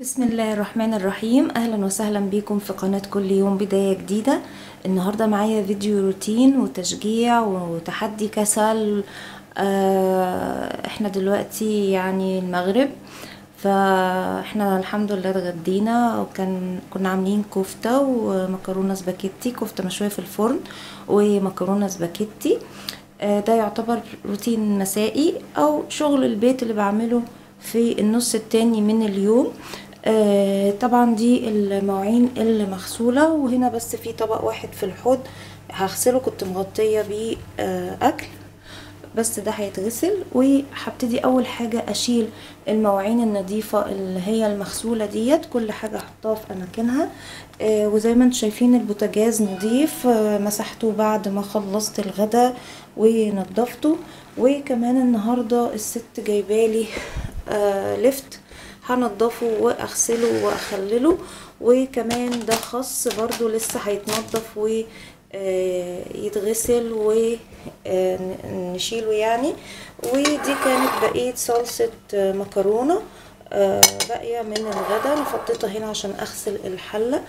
بسم الله الرحمن الرحيم. اهلا وسهلا بكم في قناة كل يوم بداية جديدة. النهاردة معايا فيديو روتين وتشجيع وتحدي كسل. احنا دلوقتي يعني المغرب، فاحنا الحمد لله اتغدينا، وكان كنا عاملين كفتة ومكرونة سباكيتي، كفتة مشوية في الفرن ومكرونة سباكيتي. ده يعتبر روتين مسائي او شغل البيت اللي بعمله في النص التاني من اليوم. طبعا دي المواعين اللي مغسولة، وهنا بس في طبق واحد في الحوض هغسله، كنت مغطية بيه اكل، بس ده هيتغسل. وهبتدي اول حاجة اشيل المواعين النظيفة اللي هي المغسولة ديت، كل حاجة احطها في اماكنها. وزي ما انتم شايفين البوتاجاز نظيف، مسحته بعد ما خلصت الغدا ونضفته. وكمان النهاردة الست جايبالي لفت، هنضفه واغسله واخلله. وكمان ده خس برضو لسه هيتنضف ويتغسل ونشيله يعني. ودي كانت بقية صلصة مكرونة باقية من الغدا، انا حطيتها هنا عشان اغسل الحلة.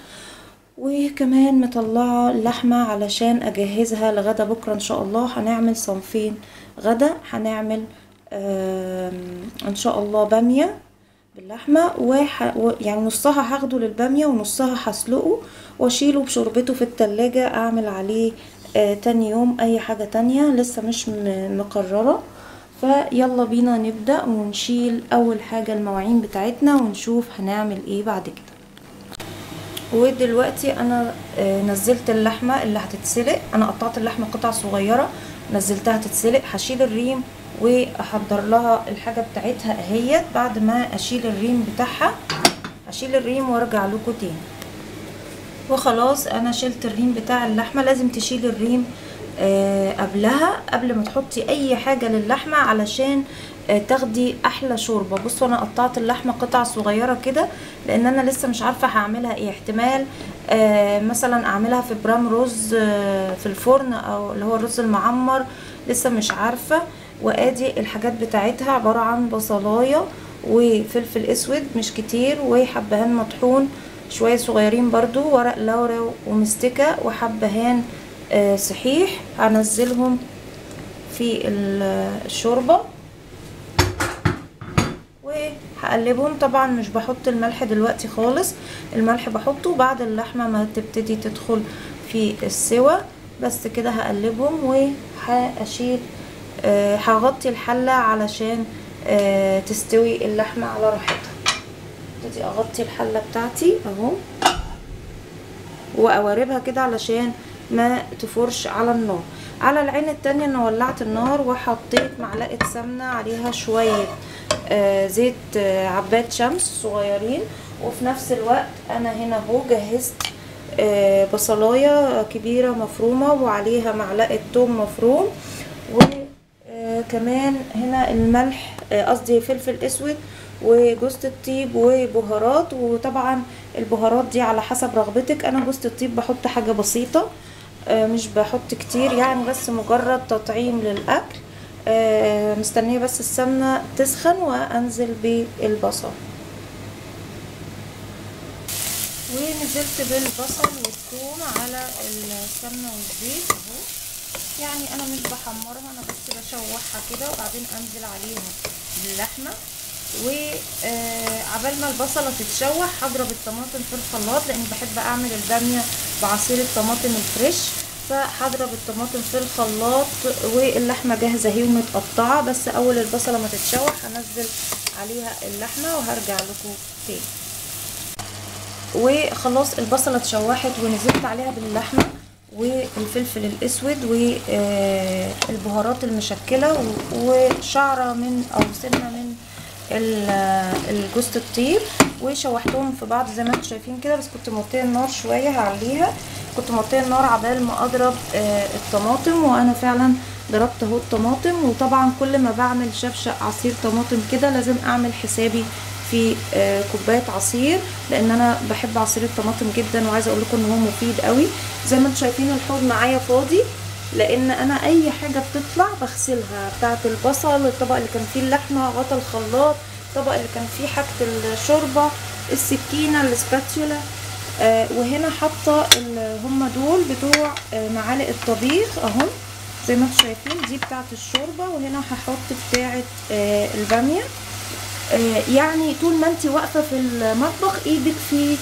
وكمان مطلعة اللحمة علشان اجهزها لغدا بكرة ان شاء الله. هنعمل صنفين غدا، هنعمل ان شاء الله بامية باللحمة، يعني نصها هاخده للبامية ونصها هسلقه واشيله بشوربته في التلاجة، اعمل عليه تاني يوم اي حاجة تانية لسه مش مقررة. فيلا بينا نبدأ ونشيل اول حاجة المواعين بتاعتنا ونشوف هنعمل ايه بعد كده. ودلوقتي انا نزلت اللحمة اللي هتتسلق، انا قطعت اللحمة قطع صغيرة نزلتها تتسلق. هشيل الريم واحضر لها الحاجة بتاعتها اهيت. بعد ما اشيل الريم بتاعها اشيل الريم وارجع لكم تاني. وخلاص انا شلت الريم بتاع اللحمة. لازم تشيل الريم قبلها، قبل ما تحطي اي حاجة للحمه علشان تاخدي احلى شوربة. بصوا انا قطعت اللحمة قطع صغيرة كده لان انا لسه مش عارفه هعملها ايه، احتمال مثلا اعملها في برام رز في الفرن، او اللي هو الرز المعمر، لسه مش عارفه. وادي الحاجات بتاعتها عبارة عن بصلايه وفلفل اسود مش كتير، وحبهان مطحون شوية صغيرين برضو، ورق لورا ومستكه، وحبهان صحيح. هنزلهم في الشوربة وهقلبهم. طبعا مش بحط الملح دلوقتي خالص، الملح بحطه بعد اللحمة ما تبتدي تدخل في السوى. بس كده هقلبهم وهشيل، هغطي الحلة علشان تستوي اللحمة على راحتها. ابتدي اغطي الحلة بتاعتي اهو واقواربها كده علشان ما تفرش على النار. على العين التانية انا ولعت النار وحطيت معلقة سمنة عليها شوية زيت عباد شمس صغيرين. وفي نفس الوقت انا هنا اهو جهزت بصلاية كبيرة مفرومة وعليها معلقة توم مفروم، وكمان هنا الملح، قصدي فلفل اسود وجوزة الطيب وبهارات. وطبعا البهارات دي على حسب رغبتك، انا جوزة الطيب بحط حاجة بسيطة، مش بحط كتير يعني، بس مجرد تطعيم للاكل. مستنية بس السمنة تسخن وانزل بالبصل. ونزلت بالبصل والثوم على السمنة والزيت اهو. يعني انا مش بحمرها، انا بس بشوحها كده وبعدين انزل عليها باللحمة. وعبال ما البصلة تتشوح هضرب الطماطم في الخلاط، لان بحب اعمل البامية بعصير الطماطم الفريش، فهضرب الطماطم في الخلاط. واللحمة جاهزة اهي ومتقطعة، بس اول البصلة ما تتشوح هنزل عليها اللحمة وهرجع لكم تاني. وخلاص البصلة اتشوحت ونزلت عليها باللحمة والفلفل الاسود والبهارات المشكلة وشعرة من او سنة من الجوزة الطيب، وشوحتهم في بعض زي ما انتم شايفين كده. بس كنت موطيه النار شوية هعليها، كنت موطيه النار عبال ما اضرب الطماطم، وانا فعلا ضربت اهو الطماطم. وطبعا كل ما بعمل شفشق عصير طماطم كده لازم اعمل حسابي في كوباية عصير، لان انا بحب عصير الطماطم جدا، وعايزه اقول لكم ان هو مفيد قوي. زي ما انتم شايفين الحوض معايا فاضي، لان انا اي حاجة بتطلع بغسلها، بتاعه البصل، الطبق اللي كان فيه اللحمة، غطا الخلاط، الطبق اللي كان فيه حاجة الشوربة، السكينة ال spatula. وهنا حاطه هم دول بتوع معالق الطبيخ اهم زي ما انتم شايفين، دي بتاعه الشوربة، وهنا هحط بتاعه الباميه. يعني طول ما انت واقفة في المطبخ ايدك في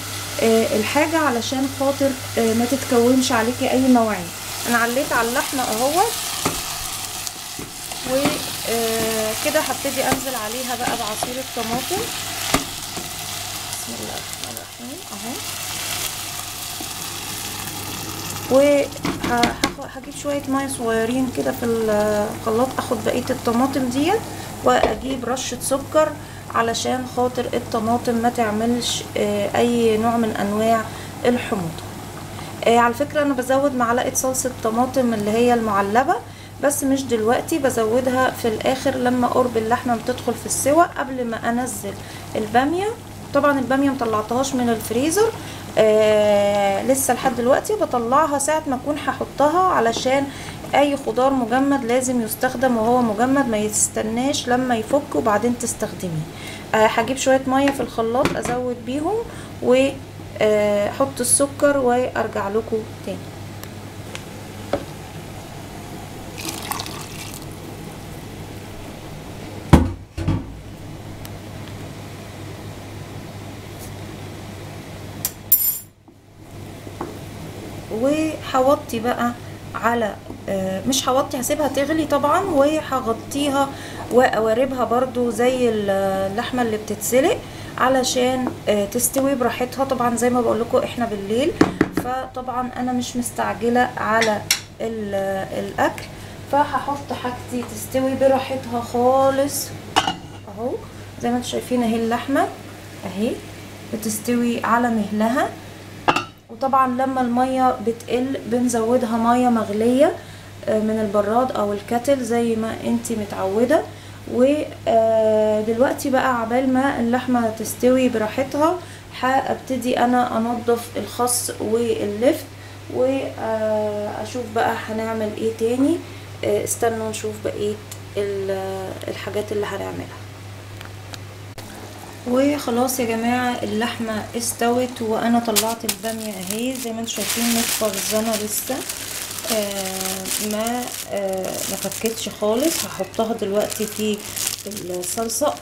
الحاجة علشان خاطر ما تتكونش عليكي اي مواعين. انا عليت على اللحمة اهوت، وكده هبتدي انزل عليها بقى بعصير الطماطم. بسم الله الرحمن الرحيم اهو. وهجيب شوية مية صغيرين كده في الخلاط، اخد بقية الطماطم ديت، واجيب رشه سكر علشان خاطر الطماطم ما تعملش اي نوع من انواع الحموضة. على فكرة انا بزود معلقه صلصه طماطم اللي هي المعلبه، بس مش دلوقتي، بزودها في الاخر لما قرب اللحمة بتدخل في السوى قبل ما انزل الباميه. طبعا الباميه مطلعتهاش من الفريزر لسه لحد دلوقتي، بطلعها ساعة ما اكون هحطها، علشان اي خضار مجمد لازم يستخدم وهو مجمد، ما يستناش لما يفك وبعدين تستخدميه. هجيب شوية مية في الخلاط ازود بيهم، واحط السكر وارجع لكم تاني. وهوطي بقى على مش هوطي، هسيبها تغلي طبعا، وهغطيها واقواربها برضو زي اللحمة اللي بتتسلق علشان تستوي براحتها. طبعا زي ما بقول لكم احنا بالليل، فطبعا انا مش مستعجلة على الاكل، فهحط حاجتي تستوي براحتها خالص اهو. زي ما انتم شايفين اهي اللحمة اهي بتستوي على مهلها. وطبعا لما المية بتقل بنزودها مية مغليه من البراد او الكتل زي ما انتي متعوده. ودلوقتي بقى عبال ما اللحمة تستوي براحتها هابتدي انا انضف الخس واللفت، واشوف بقى هنعمل ايه تاني. استنوا نشوف بقية الحاجات اللي هنعملها. وخلاص يا جماعة اللحمة استوت، وانا طلعت الباميه اهي زي ما انتم شايفين متفرزنه لسه، ما فكتش خالص. هحطها دلوقتي في الصلصه.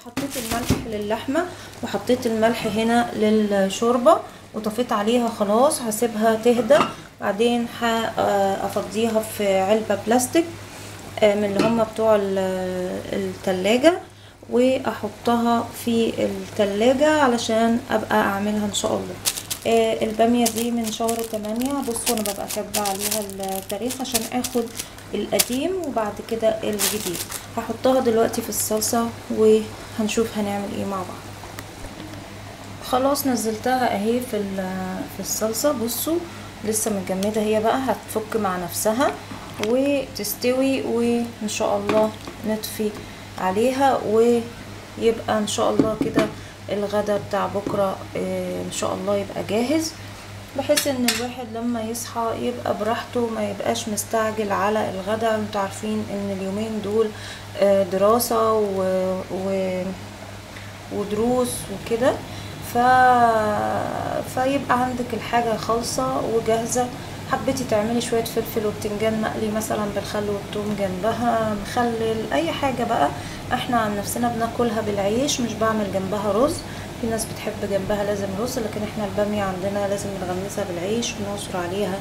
حطيت الملح للحمه، وحطيت الملح هنا للشوربه، وطفيت عليها خلاص. هسيبها تهدى، بعدين هافضيها في علبة بلاستيك من اللي هم بتوع التلاجة، واحطها في التلاجة علشان ابقى اعملها ان شاء الله. البامية دي من شهر 8. بصوا انا ببقى كاتبه عليها التاريخ عشان اخد القديم وبعد كده الجديد. هحطها دلوقتي في الصلصة وهنشوف هنعمل ايه مع بعض. خلاص نزلتها اهي في الصلصة. بصوا لسه متجمدة هي بقى، هتفك مع نفسها وتستوي، وان شاء الله نطفي عليها، ويبقى ان شاء الله كده الغدا بتاع بكرة ان شاء الله يبقى جاهز، بحيث ان الواحد لما يصحى يبقى براحته، ما يبقاش مستعجل على الغدا. انتوا عارفين ان اليومين دول دراسة ودروس وكده، فيبقى عندك الحاجة خالصة وجاهزة. حبيتي تعملي شوية فلفل وبتنجان مقلي مثلا بالخل والثوم جنبها، مخلل، اي حاجة بقى. احنا عن نفسنا بناكلها بالعيش، مش بعمل جنبها رز. في ناس بتحب جنبها لازم رز، لكن احنا البامية عندنا لازم نغمسها بالعيش ونعصر عليها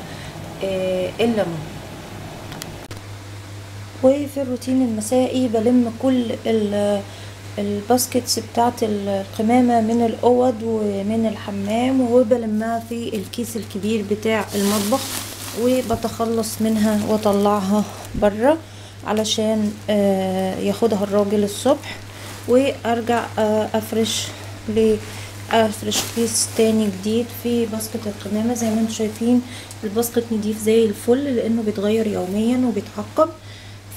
الليمون. وفي الروتين المسائي بلم كل ال baskets بتاعت القمامة من الأوض ومن الحمام، وبلمها في الكيس الكبير بتاع المطبخ، وبتخلص منها واطلعها برا علشان ياخدها الراجل الصبح. وارجع افرش كيس تاني جديد في basket القمامة. زي ما انتم شايفين ال basket نضيف زي الفل لانه بيتغير يوميا وبيتعقم.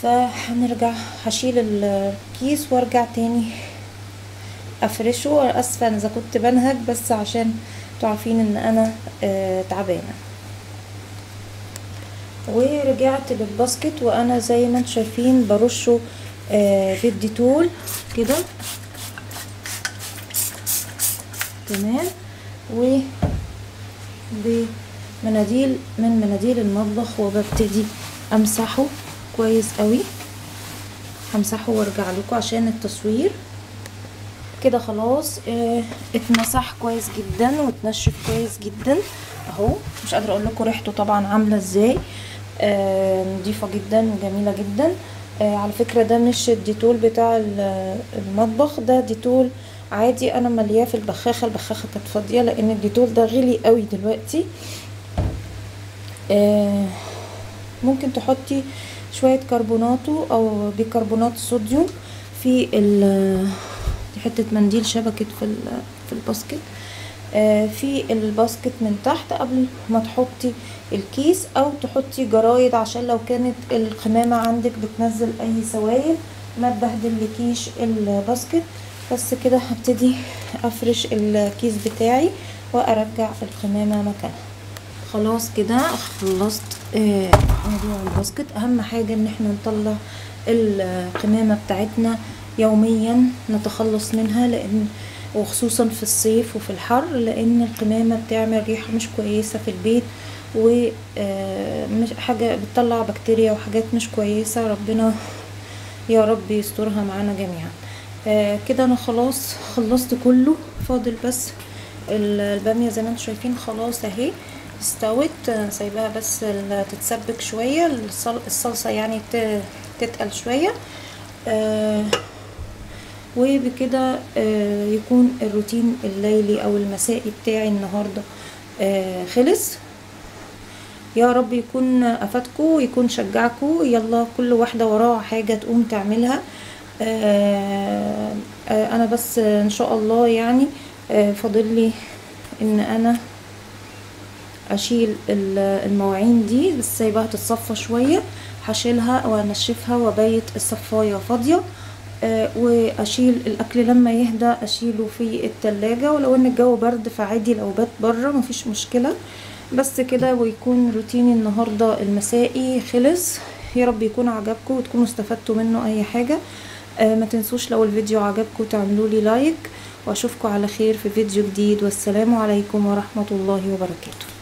فهنرجع هشيل الكيس وارجع تاني افرشه. اسفه اذا كنت بنهج، بس عشان تعرفين ان انا تعبانة. ورجعت لل basket وانا زي ما انتم شايفين برشه بالديتول كده. تمام، و بمناديل من مناديل المطبخ، وببتدي امسحه كويس قوي. همسحه وارجع لكم عشان التصوير. كده خلاص اتمسح كويس جدا واتنشف كويس جدا اهو. مش قادرة اقول لكم ريحته طبعا عامله ازاي، نضيفه جدا وجميلة جدا. على فكرة ده مش الديتول بتاع المطبخ، ده ديتول عادي انا ملياه في البخاخه، البخاخه كانت فاضية لان الديتول ده غلي قوي دلوقتي. ممكن تحطي شوية كربوناتو او بيكربونات الصوديوم في حتة منديل شبكت في ال basket، في ال basket من تحت قبل ما تحطي الكيس، او تحطي جرايد عشان لو كانت القمامة عندك بتنزل اي سوائل ما تبهدلكيش ال basket. بس كده هبتدي افرش الكيس بتاعي وارجع القمامة مكانها. خلاص كده خلصت موضوع ال basket. اهم حاجة ان احنا نطلع القمامة بتاعتنا يوميا، نتخلص منها، لان وخصوصا في الصيف وفي الحر، لان القمامة بتعمل ريحة مش كويسة في البيت، ومش حاجة بتطلع بكتيريا وحاجات مش كويسة. ربنا يا رب يسترها معانا جميعا. كده انا خلاص خلصت كله، فاضل بس البامية زي ما انتم شايفين خلاص اهي استوت، سايباها بس تتسبك شوية الصلصة يعني تتقل شوية. وبكده يكون الروتين الليلي او المسائي بتاعي النهاردة خلص. يا رب يكون افادكم ويكون شجعكم. يلا كل واحدة وراها حاجة تقوم تعملها. انا بس ان شاء الله يعني فاضل لي ان انا اشيل المواعين دي، بس سايباها تتصفى شوية، هشيلها وانشفها وابيت الصفايه فاضية، واشيل الاكل لما يهدى اشيله في التلاجة، ولو ان الجو برد فعادي لو بات بره مفيش مشكلة. بس كده ويكون روتيني النهارده المسائي خلص. يا رب يكون عجبكم وتكونوا استفدتوا منه اي حاجة. ما تنسوش لو الفيديو عجبكم تعملوا لي like، واشوفكم على خير في فيديو جديد، والسلام عليكم ورحمة الله وبركاته.